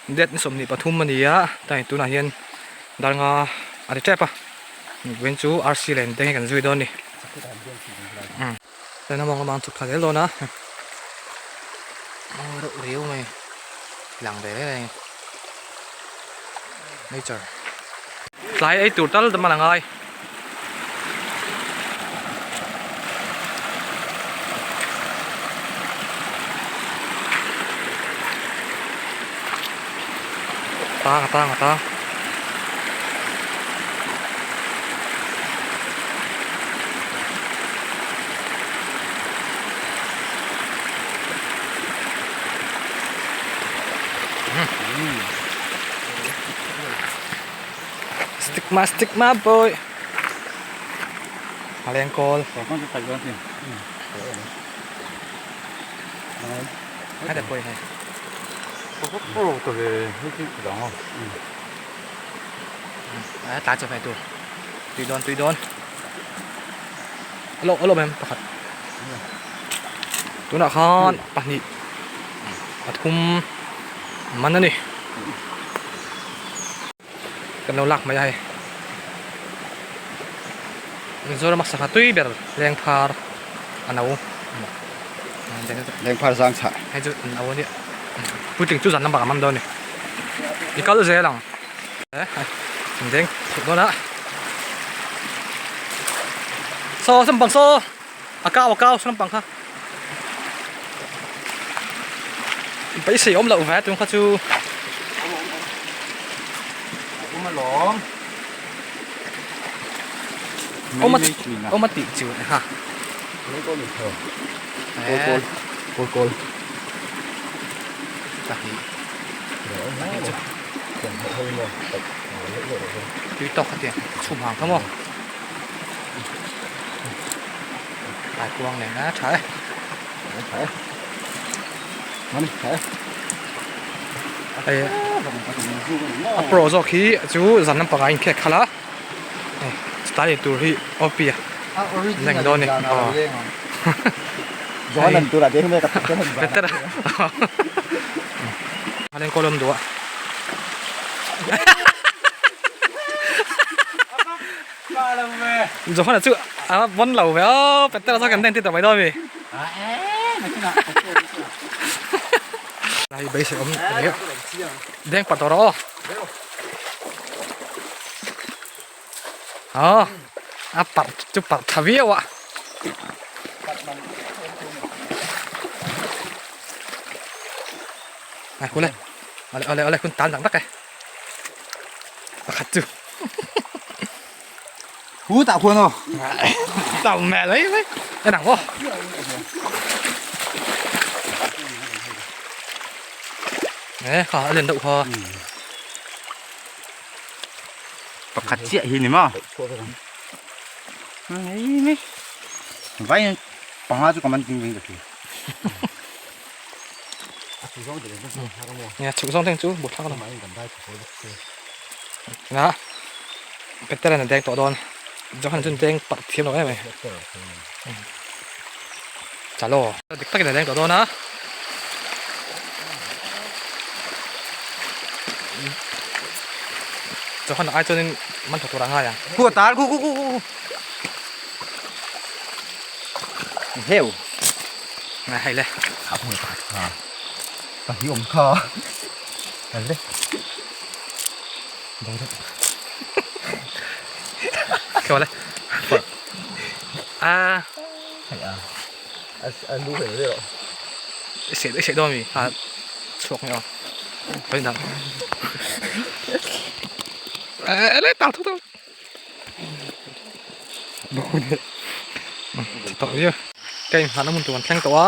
Date ni 23 a ni a tah tunah hian dar nga a ri tep a vawiin chu arsi leh deng hi kan zui dawn a ni chuan a mawng lamah an chhuk thla zel dawn a mawi reuh riau mai lang ve reng reng nature tlai ei tur tal dam a la ngai. Tang a tang a tang. Stigma stigma boy. A leng kawl. Hai da poi hai. A tla chawhmeh tur. Tui dawn tui dawn. A lawm em pakhat. Tunah khan pahnih pathum man a ni. Kan lo lak mai a hei. Mizoram a sangha tui ber lengphar a no. Lengphar zang chhah. Hei chu an no a nia. Puitling chu zan lamah a man dawn a ni. I kal zel ang. An deng thut dawn a. Saw sampang saw. A kau a kau saw lampang kha. Beisei awm loh ve tun kha chu. Awm alawm. Awm a awm a tih chu ha. Kawl kawl kawl kawl. Pahnih. Pahnih chu. Tui tawk kha tiang chhum hang kha maw. Ai kuang nen a tha e. Tha e. Mani tha e. Ai a pro zawk hi chu zan lampang ah a inkhek khalh a. Hei style tur hi op a. A original Leng dawn ni. Aw. Johan tur a deng mek a Better. Alen kolom duah. Johan chu a bon lo ve aw Peter chu kan den ti ta mai dawn mi. Lai beisei awm ania. Deng pat tawh rawh aw. Aw a parh chu parh tha viau a. Này cô lên. Ole ole ole kun tan tak tak e. Pakhat chu. Hu tah khuan aw. Tao mẹ lấy lấy. Cái nào vô. Đấy, kha lên đậu kho. Pakhat chiah hi ni maw. Mai mai. Vai panga chu ka man ting veng ka thi. Nè, chụp xong thanh chú, bột thắc rồi. Nè, Peter là đen tỏ đòn. Cho hắn chân đen bật thiêm rồi mày. Chả lo. Dik takin a leng tawh dawn a. Johan ai chuanin man tha tur a ngai ang. Khu a tar khu khu khu khu. Heu. Ngai hei le. A hmu ta kha. Ta hi awm kha. Hei le. Dong deuh. Khaw le. A. Hei a. A lu hei le rawh. I seh dawn mi a chhuak nge aw. Pawi dan. Le tau thuk thuk. Tawh viau. Ka inhman a hmun tur an thleng tawh a.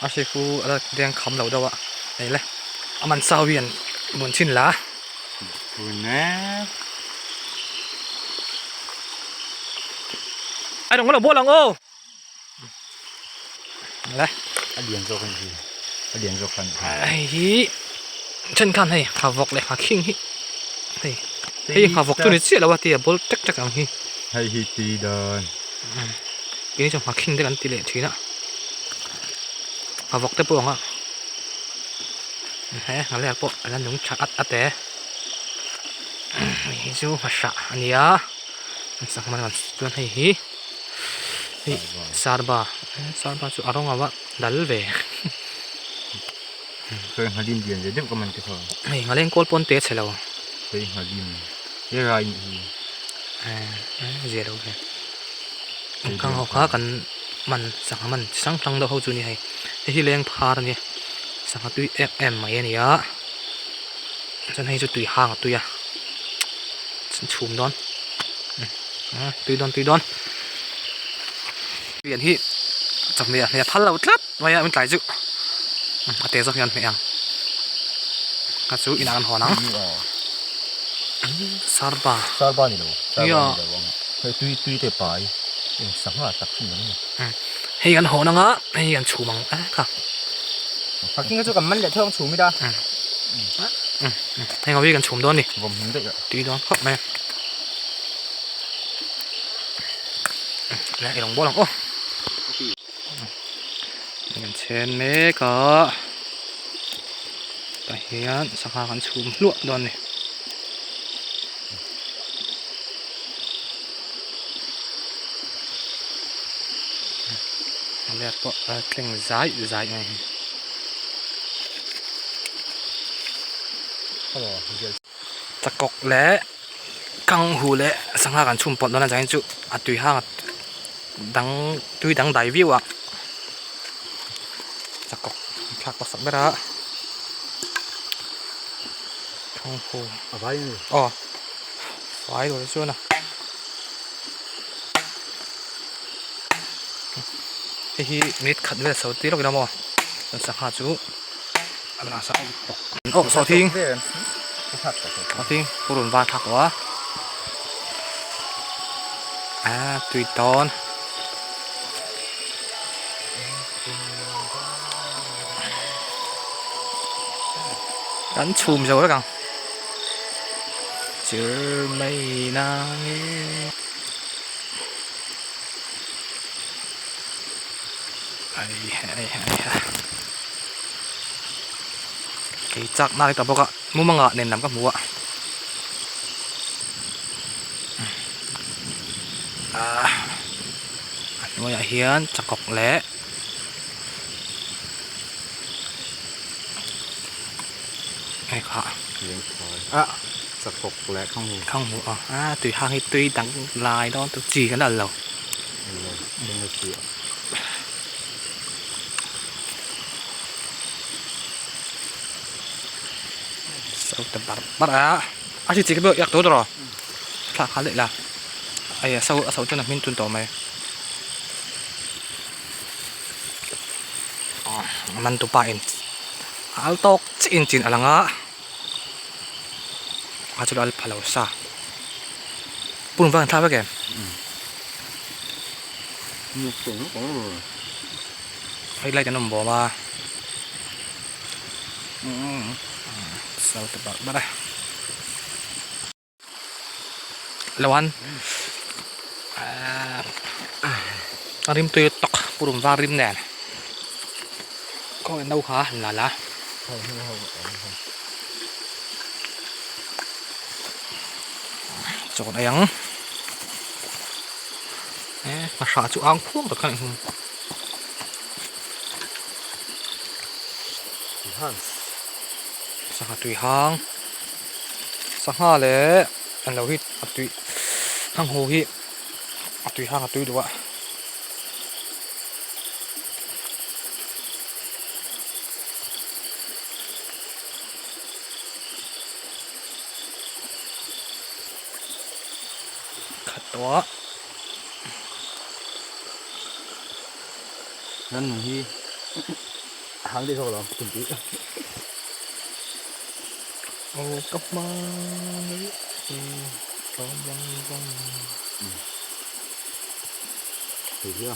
A hriku a la deng kham lo deuh a. Hei le. A man sau hi an mun chhin la. Ai dawng lo bual ang aw. Le. A lian zawk a ni hi. A lian zawk a ni hi. Hei hi then khan hei nghavawk leh nghakhing hi hei hei nghavawk chu ni chiah lo a tia ball tek tek ang hi. Hei hi ti dan. Keini chuan nghakhing te kan ti leh thin a. Nghavawk te pawh ang a. He nghalek pawh a la nung tha at at e. Hei hi chu hmahrah a nia sangha man chuan hei hi hei sarba sarba chu a rawng a dal ve. Hei nghalim lian ve deuh ka man te kha. Hei nghaleng kawl pawn te chhe lo. Hei nghalim he rai nih hi. Zia lo ve. Khang ho kha kan man sangha man chi hrang hrang deuh ho chu a ni hei. Hei hi leng phar a nia sangha tui em em mai a ni a chuan hei chu tui hang a tui a chhum dawn tui dawn tui dawn lian hi chawhmeh a hmeh a phal lo tlat mai a min tlai chu a te zawk hian hmeh ang a chu inah kan hawn ang sarba sarba ni lo sarba ni lo ang hei tui tui te pai eng sangha tak hi ni. Hei kan hawn anga hei kan chhum ang a kha. Parking chu kan man leh theuh ang chhum ila. Hei ngawi kan chhum dawn ni. Vawm hming daih a. Tui dawn khawp mai. Leh i rawn bawl ang aw. Kan chhen mek a. Tah hian sangha kan chhum hluah dawn ni. Let pawh a tleng zai zai mai hi. Chakawk leh kang hu leh sangha kan chhum pawlh dawn a chuan chu a tui hang dang tui dang dai viau a chakawk thlak hmasak ber a kang hu aw. Fai lo chuan a hei hi minute khat vel so tir lawk ila maw chuan sangha chu a rawn sa aw sawhthing sawhthing purun var thlak tawh a ah tui tawn. Kan chhum zo vek ang. Chir mai na nge. Ai ai ai ha. Kei chak na ta bawk a mumanga nen lam ka hmu a. Ah a hnuaiah hian chakawk leh hei kha ah chakawk leh khanghu khanghu aw a tui hang hi tui dang lai dawn tu chi kan al lo so ta bar bar a a chi chi ka yak tur tawh thla kha leh la ai a so a so chuan a hmin tun tawh mai a man tupa in a al tawk chiah in chin a lang a a chu al pha lo sa pum vang thla vek em hei light an awm bawm a so ta barh barh a. Lo an a rim tui tawk purun var rim nen khaw no kha han la la chawn ei ang e hmahra chu ang khuang tak khan a inhum sangha tui hang. Sangha leh an lo hi a tui hangho hi a tui hang a tui duh a. Khat tawh a. Nan nung hi hang deuh zawk lo tum tih. Aw ka hmangaih che tlawm vang vang. Hei hi a.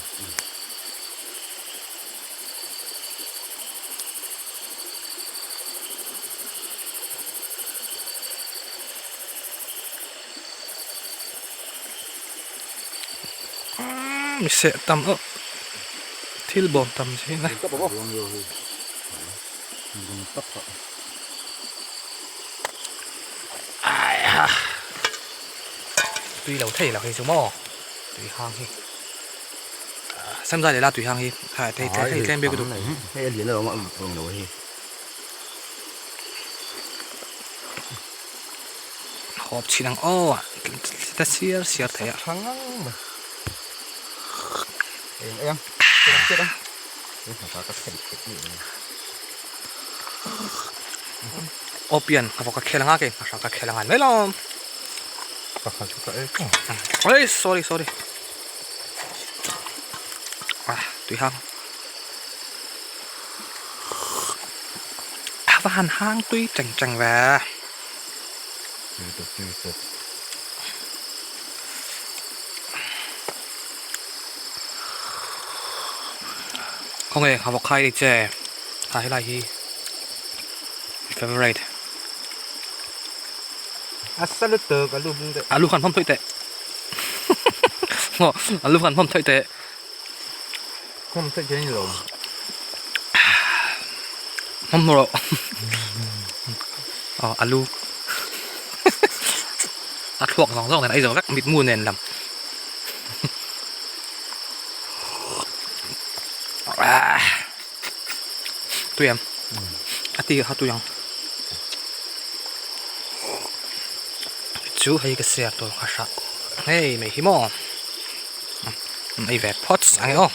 Mi seh tam âwk thil bawm tam zin a. Tui lo thei lo hei chu maw tui hang hi Samzai leh la tui hang hi hei hei tlem bik lutuk. Hei a lian alawm a awm lo hei. Hawp chhin ang aw ta siar siar thei a. Tha ngang mai. Eng eng chiat ang chiat ang. Aw pian a vawk a khel anga kei hmasa ka khel angan mai lo. Pakhat chu ka ei tawh. Oi sorry sorry. Ah tui hang. A va han hang tui cheng cheng ve. Tui tawp tui tawp. Khawnge ha vawk khai che ha helai hi favorite a sa lutuk alu bung deuh alu khan hmawm thawih teh maw alu khan hmawm thawih teh hmawm thawih thei a ni lo hmawm rawh aw alu a thluak zawng zawng nen a ei zo vek mitmu nen lam tui em a ti kha tui ang chu hei ka siar tur ka hrah hei mai hi maw an ei ve phawt ang e aw.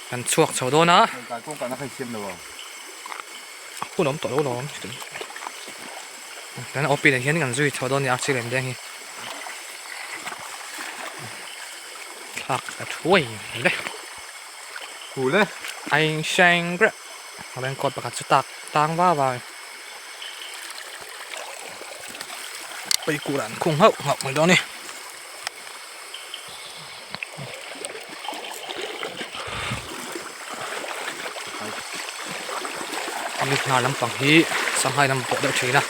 Kan chhuak chho dawn a. A hun awm tawh lo lawm. Kan OP nen hian kan zui chho dawn a ni a chi lem deng hi. Thlak a thuai mai le. Hu le. Ain sheng grep. A rain coat pakhat chu tak tang va va. Peikur an khung hauh hauh mai dawn a ni. Ami hna lampang hi sanghai lam pawh deuh thin a.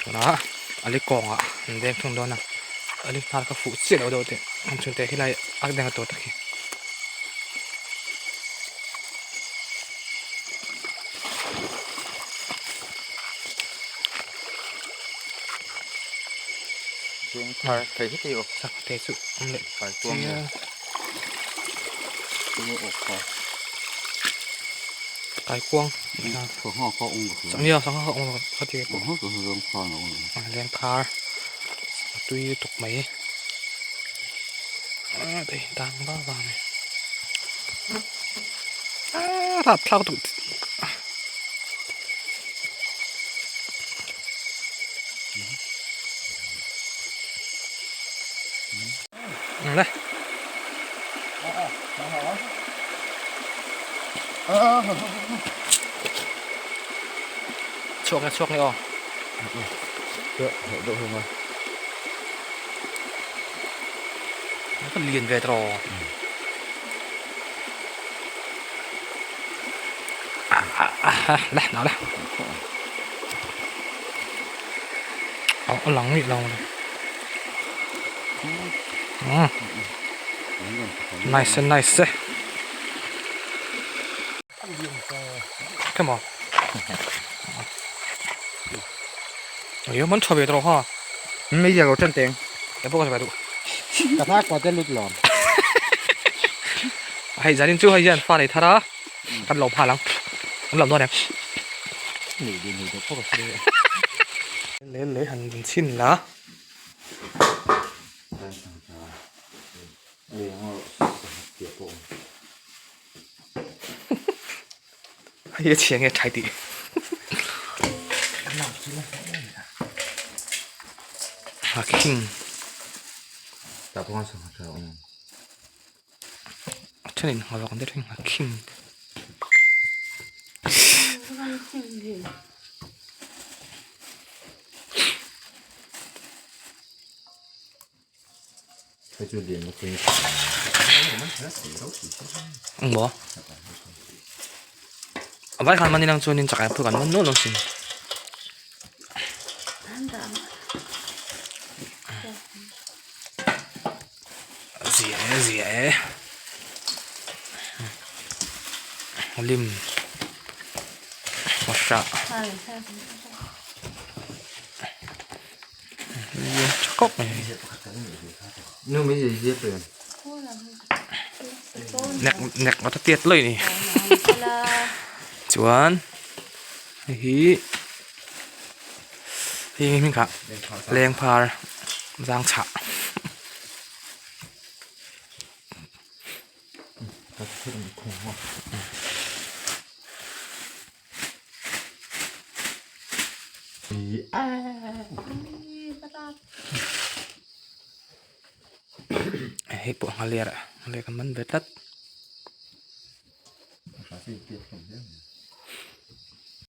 Tunah ali kawngah an veng thung dawn a ali hnar kha fuh chiah lo deuh teh an chhungte helai a deng a tur tak hi. Sakte chu awm leh chiang Kaikuang nia sangha kha awm ka ti pawh lengphar tui lutuk mai. A thei dang vang vang a ni a rapthlak duh le chhuak nge chhuak nge aw. Ka lian ve tawh le nào le a lang ngei lo nice nice come on Ê man tha ve tawh ha. Mấy giờ có chân tiền. Em pawh ka ve duh. Ka thak pa te lut lawm. Hei zanin chu hei hian fa nei thar a. Kan lo phal ang. Kan lo dawn em. Nei din nei deuh pawh ka hre. Le le han din chhin la. Hei a chhia nge thai tih. A khing. A thenin nghawk ang deuh thin a khing. Engmaw a vai khan man inang chuanin chakai phur kan man nual ang sin. Zia e zia e lim. Nghahrah lian tha khawp mai hei. Nek nek a ta tiat laih a ni chuan hei hi hei hming kha lengphar zang chhah. Hei pawh nghaliar ah nghaliar kan man ve tlat.